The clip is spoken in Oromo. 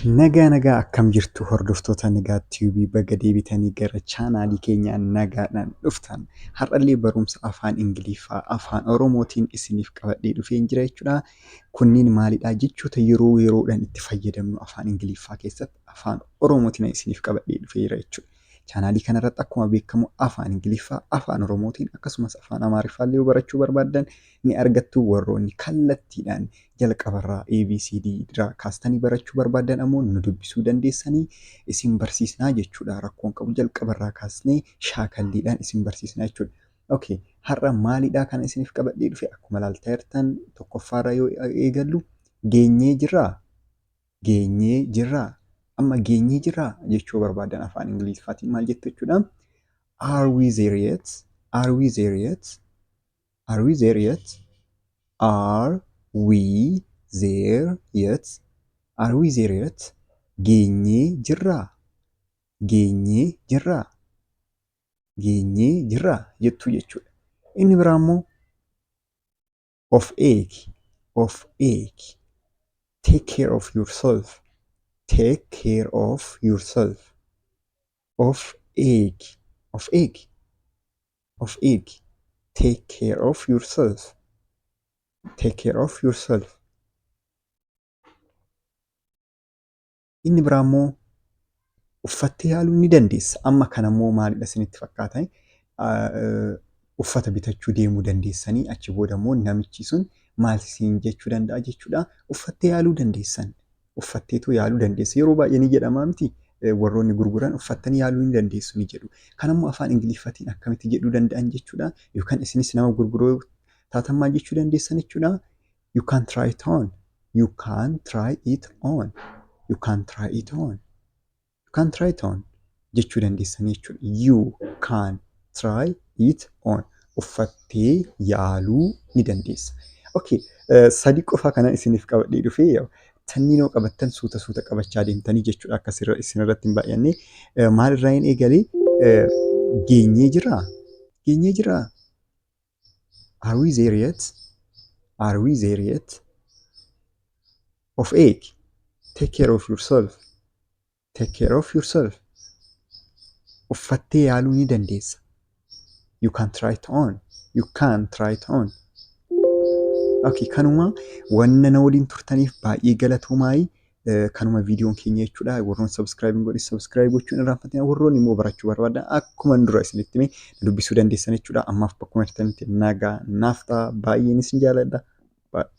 Nagaa nagaa, akkam jirtu hordoftoota Nagaa Tube? Baga deebitanii gara chaanaalii keenyaa nagaadhaan dhuftan. Har'allee barumsa afaan Ingiliffaa afaan Oromootiin isiniif qabadhee dhufeen jira jechuudha. Kunniin maalidha? Jechoota yeroo yeroodhaan itti fayyadamnu afaan Ingiliffaa keessatti afaan Oromootiin isiniif qabadhee dhufeera jechuudha. Chaanaalii kanarratti akkuma beekamu afaan Ingiliffaa, afaan Oromootiin akkasumas afaan Amaariffaa illee barachuu barbaaddan ni argattu. Warroonni kallattiidhaan jalqabarraa ABCD irraa kaastanii barachuu barbaaddan ammoo nu dubbisuu dandeessanii, isin barsiisnaa jechuudha. Rakkoon qabu, jalqabarraa kaasnee shaakalliidhaan isin barsiisnaa jechuudha. Okay, har'a maalidhaa kana isiniif qabadhee dhufe? Akkuma ilaaltaa jirtan, tokkoffaarraa yoo eegallu, geenyee jirraa? Geenyee jirraa? Amma geenyee jirraa jechuu barbaadan afaan Ingiliffaatiin maal jettu jechuudha? Are we there yet? Are we there yet? Are we there yet? Are we there yet? Are we there yet? Geenyee jirraa? Geenyee jirraa? Geenyee jirraa jettu jechuudha. Inni biraa immoo of eegi, of eegi. Take care of yourself. Take care of yourself. Of eegi, of eegi, of eegi. Take care of yourself. Take care of yourself. Inni biraa immoo uffattee yaaluu ni dandeessa. Amma kana immoo maalidha isinitti fakkaata? Uffata bitachuu deemuu dandeessanii, achi booda immoo namichi sun maal isin jechuu danda'a jechuudha? Uffattee yaaluu dandeessan. Uffatteetu yaaluu dandeessa. Yeroo baay'ee ni jedhamaa miti, warroonni gurguran uffattanii yaaluu ni dandeessu ni jedhu. Kanammoo afaan Ingiliffaatiin akkamitti jedhuu danda'an jechuudha? Yookaan isinis nama gurguruu taatan maal jechuu dandeessan jechuudha? You can try it on. You can try it on. You can try it on. You can try it on jechuu dandeessanii jechuudha. You can try it on. Uffattee yaaluu ni dandeessa. Okay, sadi qofa kanan isiniif qabadhee dhufee, tanniinoo qabattan suuta suuta qabachaa deemtanii jechuudha, akka isin irratti hin baay'anne. Maal irraa hin eegalee? Geenyee jiraa? Geenyee jiraa? Are we there yet? Are we there yet? Of eegi. Take care of yourself. Take care of yourself. Uffattee yaaluu ni dandeessa. You can try it on. You can try it on. Okay, kanuma wanna na waliin turtaniif baay'ee galatoomaayii. Kanuma viidiyoon keenya jechuudha. Warroon subscribe hin godhin subscribe gochuun irraanfatina. Warroonni immoo barachuu barbaadan akkuma dura isinitti hime dubbisuu dandeessan jechuudha. Ammaaf bakkuma jirtanitti nagaa naaf ta'a. Baay'een isin jaaladha. Baay'ee.